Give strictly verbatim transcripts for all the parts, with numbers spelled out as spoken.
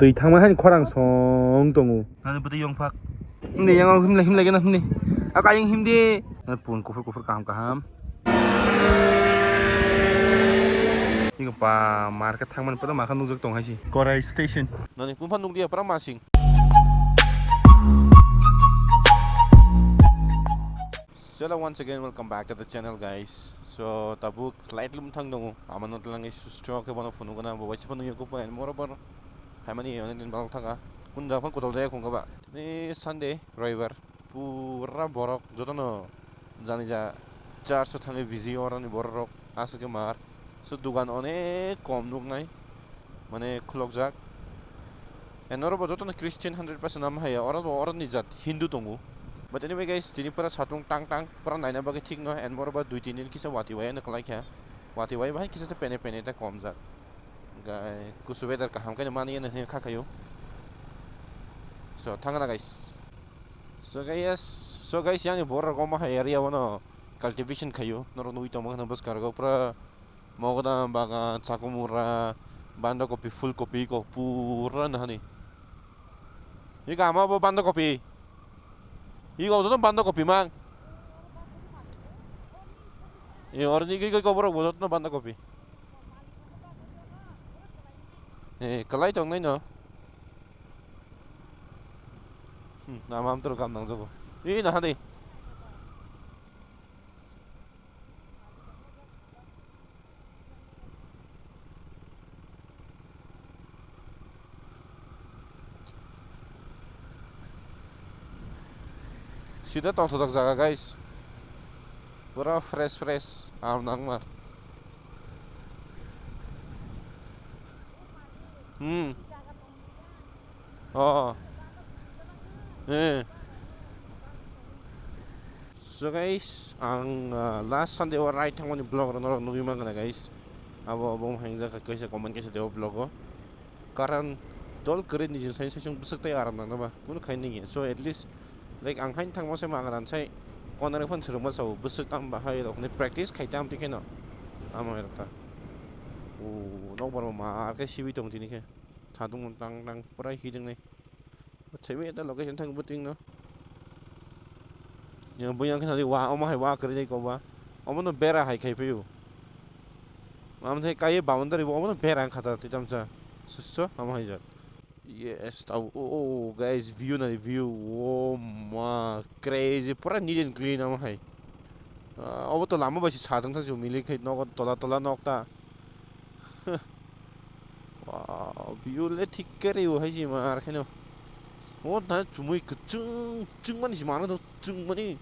Twi thangma hani khorang song tongo. Nani bwtwi yongphak. Himni yang himlai himlai gana himni. Aka yang himdi. Pun kuphur kuphur kaham kaham. Iko pa market thangmani pura makha nukjak tong haisi. Korai station. Nani kunpha nukliya pura masing. Hello, once again, welcome back to the channel, guys. So, tabuk light lum thang dongo. Amano tlangi susto ke bono phunukna bo waisa phunuk yoko po and moreover phaimani onek din balok thaka. Kun jaga phang kotol jaya khungkha ba. Ni Sunday, Roibar. Pura borok jotono jani ja church o thangwi busy oroni borok rok aswk mar. So, dugan onek kom nuknai, mane khulokjak. And oro bo jotono Christian hundred percent ama hai, oro bo oroni jat Hindu tongo. But anyway guys, tini pura satung tang tang, pura naina bagwi thik no, and oro bo dui tin din kisa wati wai no kwlai kha. Wati wai bahai kisa te pene pene ta kom jat. Gai kusu weather kaham khe mani no hin kha khayo. So, thangna guys. So guys, so guys, yani borok omo hai area o no cultivation khayo. Norok nugwi tongma kheno bwskango pura mogodam bagan, chakumura, banda kopi, phul kopi, iko pura nahani. Iko ama bo banda kopi. Iko joto banda kopi mang. E orni iko, iko borok bo joto banda kopi. E kwlai tongnai no. Hmm, ama amtwrok gam nangjago. Ih, naha de. Sida tongthok jaga, guys. Pura fresh, fresh. Aram nangma. Hmm. Oh. Eh. So guys, ang, ah, last Sunday o ride thangmani vlog rok norok nugwi mankha na guys. Abo, abo wng hangjak kaisa comment kaisa tei o vlog o. Karon dol kwrwi nijini sai sai chwng bwswk tei aram nangna ba kunu khai nangya. So at least, like, ang haino thangma se ma ang ransai konarwi phano swrwngma sao bwswk tamo bahai rok hinwi practice khai tamo twi kheno. Amo hai rok ta. O nokbar bo ma ar khe sibwi tong tini khe. Thadung tang tang pura hiding nai. Thaiwi eta location thang buting no. Yang buyang khna di wa omo hai wa kwrwi dai ko ba. Omo no bera hai khai phaio. Am thai kai boundary bo omo no bera ang khata ti tamsa. Susto omo hai jat. Yes, tau. Oh, oh, guys, view na view. Oh ma, crazy. Pura neat and clean omo hai. Ah, obo to lama bai si sa thang thang si mili khai nok tola tola nok ta. Wow, view le thik khe rw hai si ma ar khe no. O na chumui kwchwng chwng mani si ma no chwng mani.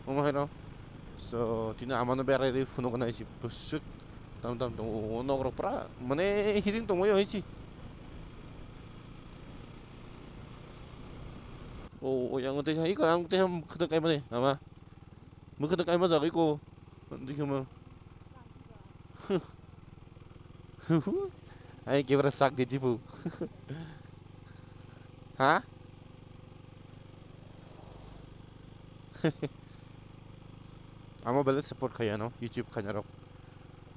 Omo hai no. So tini ama no berai ri phunuk nai si bwswk tam tam tong o nok rok pura mane hiring tong bai hai si. O o yang tei hai ka ang tei ham khwtwng kai mani ama. Mwkhwtwng kaima jagwi ko. Dikhe ma. Ai kebra chak di dibu. Ha? Amo belai support khai ano YouTube khaina rok.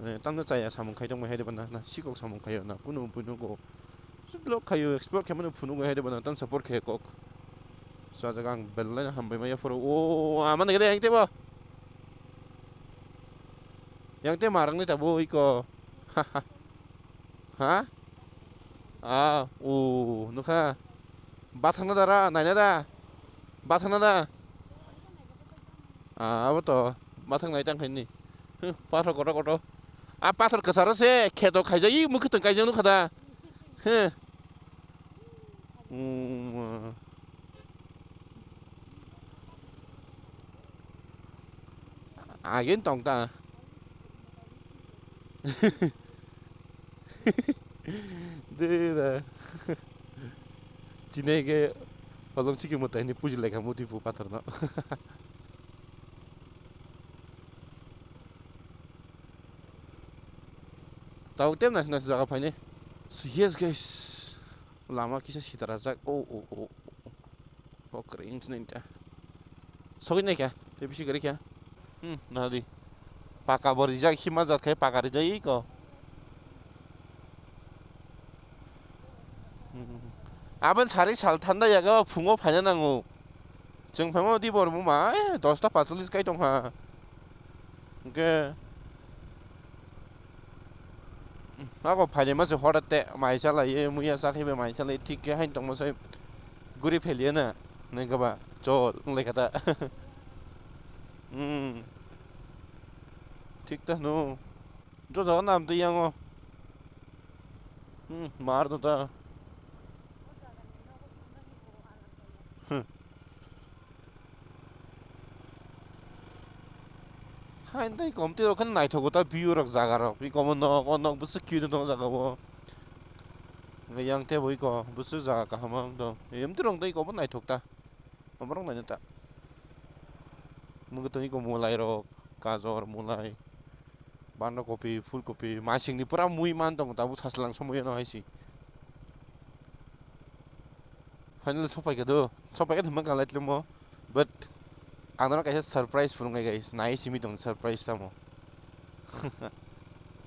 Mane tamno chaya samung khai tongma hai de bana na sikok samung khai na kunu buino go. Vlog khaio, explore khaimano phunuk hai de bana tam support khe kok. Sa jaga ang belai hambai maya phoro. O, ama nang de yang tebo. Yang te marang ni tabo iko. Ha? Ah, o, nukha. Bathang na dara, naina da. Bathang na da. Ah, abo to. Bathang nai tang khaini. Huh, pathor kotor kotor. Ah, pathor kwcharo se, kheto khaijak, i mwkhwtwng kaijak nukha da. Huh. Mm. Agin tong ta. De da. Chini ke holong chiki mwtai ni puji lekha muti pu pathor no. Tabuk tem nasi nasi jaga phaini. So yes guys, lama kisa sitarajak. O o o o. Kok kering sini ta. Sogwi nai kha, tei bisi gari kha. Hmm, nadi. Paka bo rijak, hima jat khai paka rijak iko. Aboni sari sal thanda yaga phungo phaina nango. Chwng phaima di bor buma, eh, dosta pachulis kai tongkha. Hwnkhe, ako phainaima se hoda te mai chalaiye, muya chakhaibe mai chalai, thik khe hain tongma sai guri pheliya na, nai kaba chol wng lai kha ta. Hmm. Thik ta hwno. Jo jaga nam twi yango. Hmm, mar do ta. Hmm. Hain tei kom tei rok khe naithogo ta view rok jaga rok. Iko mo nok, o nok bwswk cute no jaga o. Yang tei bo iko bwswk jaga kaham ang do. Em tei rong tei iko bo naithok ta. Oborok naina ta. Mwgwtwng iko mulai rok, gajor, mulai, banda kopi, phul kopi, masingni pura mui man tongo tabuk sajlang somoyano hai se. Finally sopai khe do, sopai khe thwngmang kha lai tongmo, but ang norok kaisa surprise phunuknai guys, nai simi tong surprise tamo.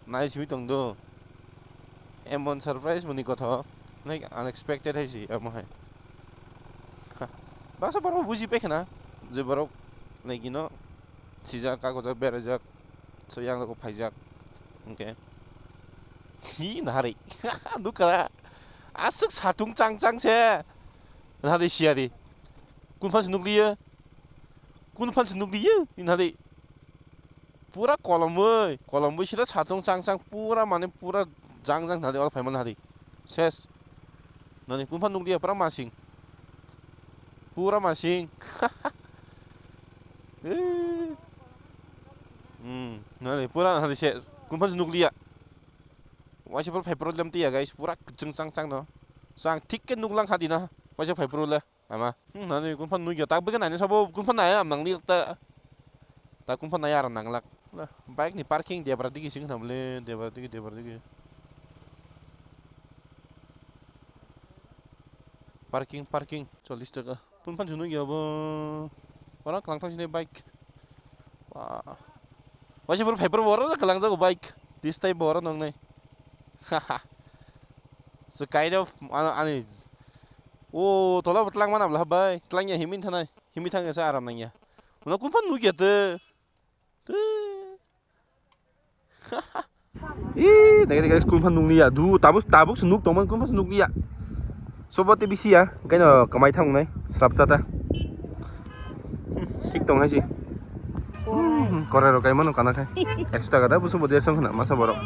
Nai simi tong do. Emon surprise moni kotho. Like unexpected hai si amo hai. Ha. Baksa borok buji pai khna je borok like you know sijak kakojak berajak so yang rok phaijak. Okay. Hi nahari. Dukara. Aswk satung chang chang se. Nahari siari. Kun phan se nukliya. Kun phan se nukliya. Nahari. Pura kolomwi, kolomwi sida satung chang chang pura mane pura jang jang thadi ol phaima thadi. Ses. Nani kun phan nukliya pura masing. Pura masing. Eh. Hmm, nani pura thadi ses. Kun phan nukliya. Waisa pura phai problem tiya guys, pura kwchwng chang chang no. Chang thik khe nuklang khadi na. Waisa phai pura le. Ama, hmm, nani kun phan nugya, tak bwkhe nani sabo kun phan nai am nangli ta. Ta kun phan nai aram nanglak. La, bike ni parking debra digi sing khnam le, debra digi, debra digi. Parking, parking, chollish taka. Kun phan chunu ya bo. Ora klang thang sini bike. Wah. Waisa pura phai pura boro klang jago bike. This time boro nong nai. Haha. So kind of, ano, ani. O, tola bo tlang mana bla bai. Tlang ya himin thanai. Himi thang ya sa aram nang ya. Uno kun phan nuk ya te. Te. Ih, dagi dagi kun phan nuk ni ya. Du, tabuk, tabuk se nuk tong man kun phan se nuk ni ya. Sobo te bisi ya. Kaino kamai thang nai. Srap sa ta. Thik tong hai si. Korai. Hmm, korai rok kaimano kana khai. Ekso taka da busu bodi asong khna masa borok.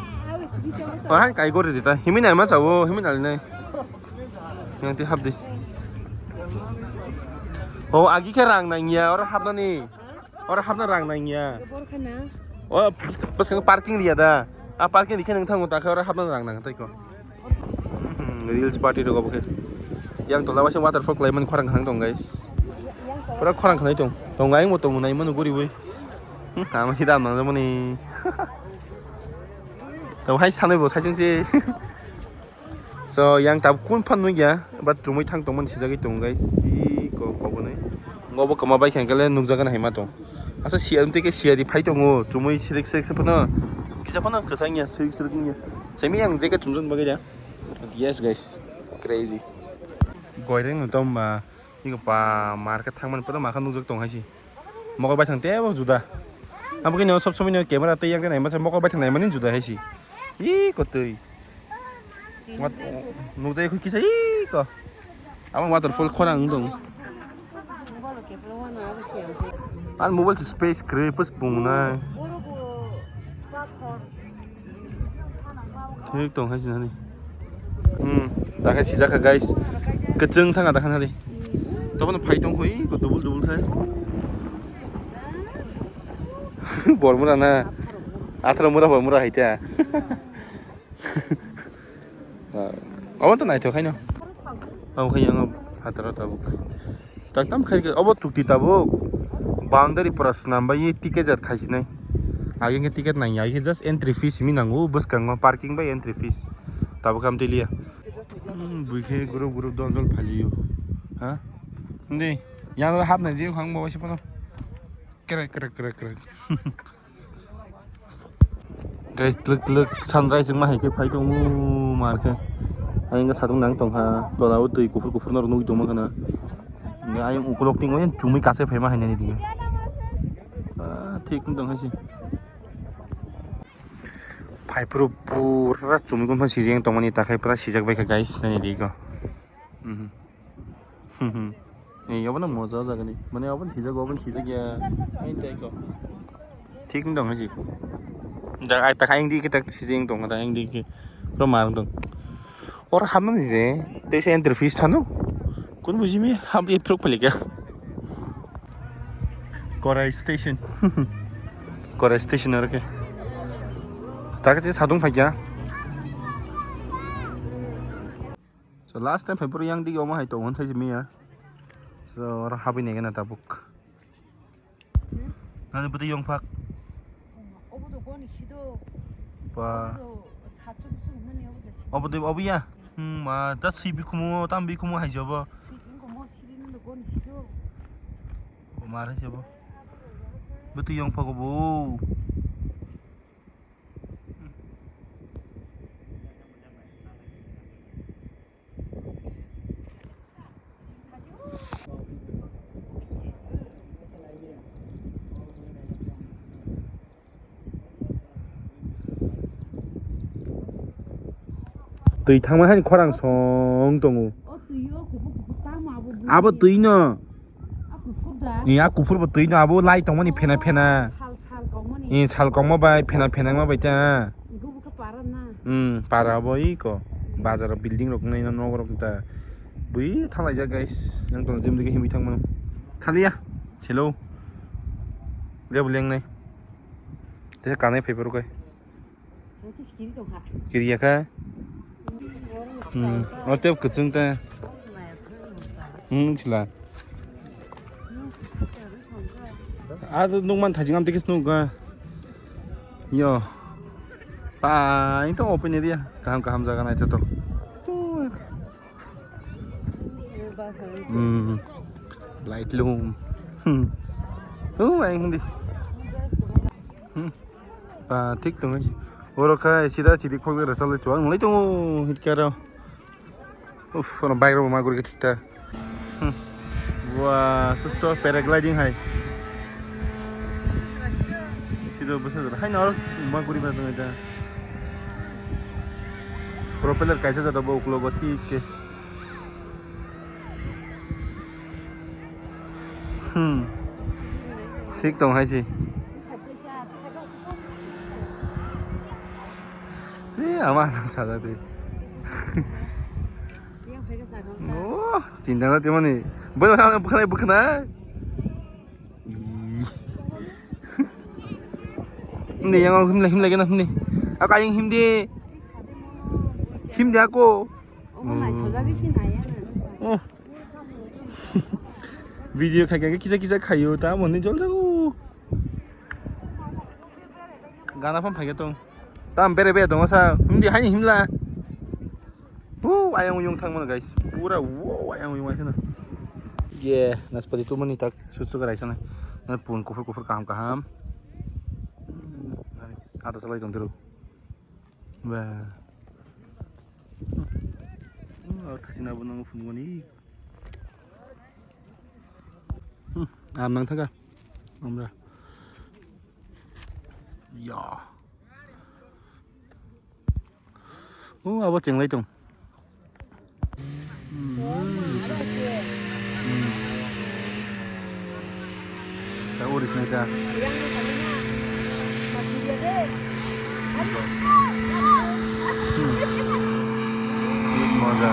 Oh, hai kai gori dita. Himi nai ma chawo, himi nai nai. Yang ti hap di. Oh, agi khe rang nang ya, ora hapnani. Ora hapna rang nang ya. Bor khana. Oh, pas, pas parking riya da. A parking rikhe nang thango ta khe ora hapna rang nang tai ko. Hmm, reels party rok obo khe. Yang tola waisa waterfall khlai mani khorang khorang tong, guys. Pura khorang khlai tong. Tong ayang bo tong nai mano guri bui. Hmm, tamo si dam nang mani. Tamo hai sanai bo sai chwng se. So, yang tab kun phan nung ya, but chumui thang tong mani sijagwi tong, guys. Si ko, ko bwnai. Ngo bo kama bai khang kele nukjagan hai ma tong. Asa siya, tei ke siya di phai tongo, chumui sirik sirik se phano. Kisa phano kwsang ya, sirik sirik ya. Semi yang jacket chumjak bagwi ya. Yes, guys. Crazy. Goireng no tong ba, iko pa market thang man pura makha nukjak tong hai si. Mokol bai thang tebo juda. Abo khe no sob somoi no camera tei yang nai masa mokol bai thang nai mani juda hai si. Iko twi. Wat-, nukjai khu kisa iko. Abo waterfall khorang wng tong. An mobile se space kwrwi pus pungnai. Thik tong hai sinani. Hmm, dakha sijak kha guys. Kwchwng thang dakha nadi. Tobo no phai tong hoi ko double double khai. Bormura na. Atharo mura bormura hai ta. Abo to naithok haino. Abo khai yang phataro tabuk. Taktam khai obo chukti tabuk. Boundary pura swnam bai ticket jat khai sinai. Age khe ticket nang ya, age just entry fees simi nango, bwskango parking bai entry fees. Tabuk ham tiliya. Hmm, bui khe group group dol dol phaliyo. Ha? Hindi. Yang hapna je khang bo se pano. Krek, krek, krek, krek. Guys, twlwk twlwk sunrise wngma hai khe phai tongo mar khe. Ayang sadung nang tongkha, tola o twi kuphur kuphur norok nugwi tongma khana. Ayang ukulok tingo chumui kase phaima hai nini tongkha. Ah, thik wng tongkha se. Phaiphuru pura chumui gonphang sijak tongmani takhai pura sijak baikha guys, nini tongkha. Mhm. Ei, obo no moja o jaga ni. Mane obo no sijak, obo no sijak ya. Ai, tai ko. Thik wng tong hai si. Da, ai, ta ayang di ke tak sijak wng tong, ta ayang di ke. Oro mar wng tong. Oro hamnani je, tei se entry fees thano. Kun buji mi, ham ye phrok phalika. Korai station. Korai station aro ke. Ta ke sadung phaikya. So last time phai boro yang dik omo hai tongo thai simi ya. So oro habwi nai gana tabuk. Nani bwtwi yong phak. Obo do goni sido. Ba. Obo do satchuk suk mani obo do sido. Obo do obo ya. Hmm, ma ta si bikhumu tam bikhumu hai jobo. Si bikhumu siri nang do goni sido. O mar hai jobo. Bwtwi yong phak obo. Twi thangma hani khorang song tongo. O twi o kuphur kuphur tamo abo bui. Abo twi no. A kuphur da. Ni a kuphur bo twi no abo lai tongmani phena phena. Sal sal kongmani. Ni sal kongma bai phena phena ma bai ta. Igo bo khe para na. Hmm, para bo iko. Bazar building rok nai nok rok ta. Bui thalai jak guys. Yang tong jim digi himui thangma. Thaliya. Hello. Dia buliang nai. Dia kanai phai poro kai. Kiriya kha. Hmm. O tep kwchwng ta. Hmm, sila. A nukman thajing am tikis nukga. Yo. Pa, ini to open area. Kaham kaham jaga naithotok. Hmm. Light lum. Hmm. Oh, ayang hindi. Hmm. Ah, thik tongo. Oro khe sida chiri khogwi rwchalwi chuwak nwnglai tongo hinkhe aro. Uff, ono bike rok ma gurikhe thik ta. Hmm. Wah, susto paragliding hai. Sida bwsa jora haino oro ma guriba tongo ta. Propeller kaisa jora bo uklogo thik khe. Hmm. Thik tong hai se. Tei ama sajak tei. Oh, tinta na timani. Bwkhwnai, bwkhwnai, bwkhwnai. Ih. Himdi yang himla, himla gana himdi. Ako ayang himdi. Himdi ako. Obo naithojagwi khe naiya na. Oh. Video khai khai kisa kisa khaio ta moni jol jago. Gana phone phai tong. Tam bere bere tongo sa. Himdi haini himla. Wo ayang yung thang mano guys. Pura wo ayang yung aisana. Ye naspati tu mani tak susu karai sana. Na pun kufur kufur kaham kaham. Ada salai tong teruk. Ba. Oh, thasina bo nang phunukmani. Hmm, am nang thaga. Amra. Ya. Oh, abo chenglai tong. Hmm. Hmm. Ta uri sinai ta. Hmm. Moja.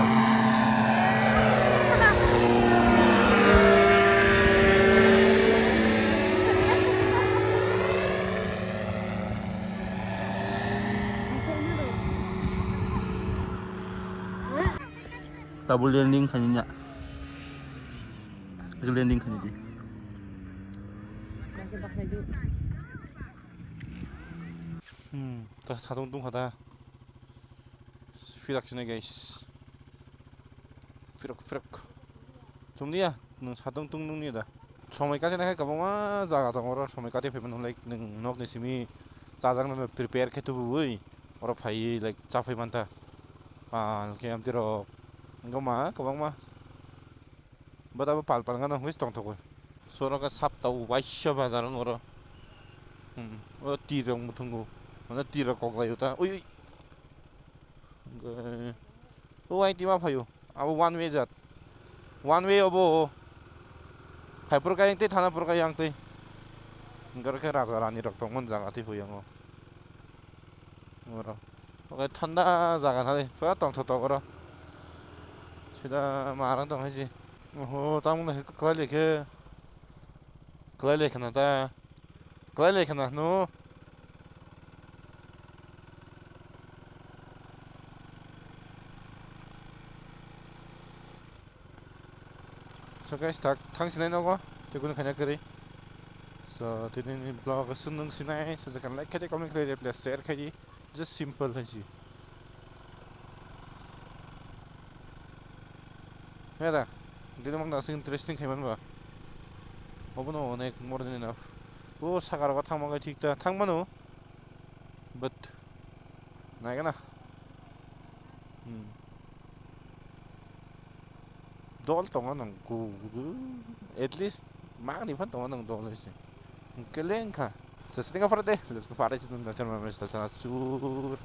Tabuk landing khainai ya. Landing khainai di. Hmm, ta satung tungkha da. Firak sini guys. Firak, firak. Tumliya, nwng satung tung nungni da. Somoi kati naikhe kwbangma jaga tongo oro, somoi kati phaimanwng like nwng nokni simi Chajaknano prepare khe tubuwi, oro phaiwi, like, chaphai mantha. Pal khe amtwi rok. Wngkha ma, kwbangma. Bwtabo pal pal gana hwnwi tongthokgwi. Soro khe saptao waisa bazar wng oro. Hmm, o tir rok muthungo. Mane tir rok koklaio ta. Ui, ui. Hwnkhe, o ai tima phaio. Abo one way jat. One way obo. Phaiphuru khe yang twi, thana phuru khe yang twi. Hwnkhe oro khe raja rani rok tongmani jaga twi phaio. Oro. Oke thanda jaga nai. Pura tongthok tok oro. Sida marang tong hai se. Oho, tamoni hai kwlai lekhe. Kwlai lekhe na ta. Kwlai lekhe na hwno. So guys, tak thang sinai nogo, tei kunu khaina kwrwi. So, tini ni vlog sung nung sinai, so jekan like khaidi, comment khaidi, reply, share khaidi, just simple hai si. Hera, dini mang nasi interesting khai manba. Obono onek more than enough. O sakar o thang mangai thik ta, thang mano. But naigana. Hmm. Dol tongo nang ku, at least magni phan tongo nang dol hai se. Keleng kha. Sesini ka pare de, let's go pare chidun da chama mes ta chana chura.